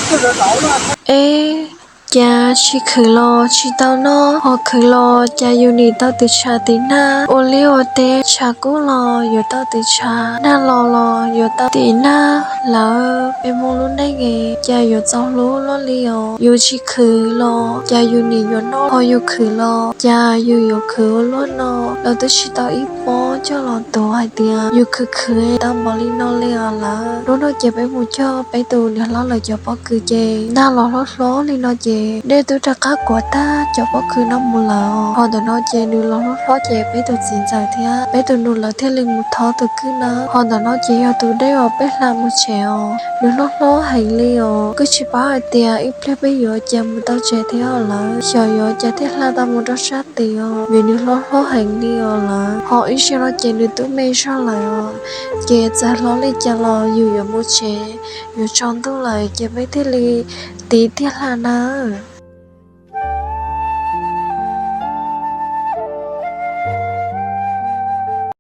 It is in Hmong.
Eb, cas tsis khwv los tsis tau noj, ho khwv los cas yus nim tau tus tshav tim nag, ua liaj ua teb tshav kub los yuav tau tus tshav, nag los los yuav tau tim nag lawm. Peb Hmoob lub neej es cas yuav txaus hlub luaj li os. Yus tsis khwv los cas yus nim yuav noj, ho yus khwv los cas yus yuav khwv ua luaj no. Lawv twb tsis tau ib pob coj los tuav hais tias yus khwv khwv tau npaum li no li os lawm. Hnub no ces peb mus cog peb tus niam hlob lawv cov pob kws ces nag los hlob hlob li no ces dej twb rov qab kuav tag cov pob kws no mus lawm. Ho ntawm no ces nws los hlob hlob ces peb tus txiv ntxawm thiab peb tus nus lawv thiaj li mus thov tus kwj na. Ho ntawm no ces yog tus dej uas peb hla mus tsev os, nws hlob hlob heev li os. Kuj tsis paub hais tias ib pliag peb yuav cas mus tau tsev thiab lawm, xyov yuav cas thiaj hla tau mus rau sab tid os, vim nws hlob hlob heev li os lawm. Ho ib zaug no ces nws twb me zog lawm os, ces txawm hlob li cas los yus yuav mus tsev, yuav tsaus ntuj lawm ces peb thiaj li tiv thiaj hla nawb.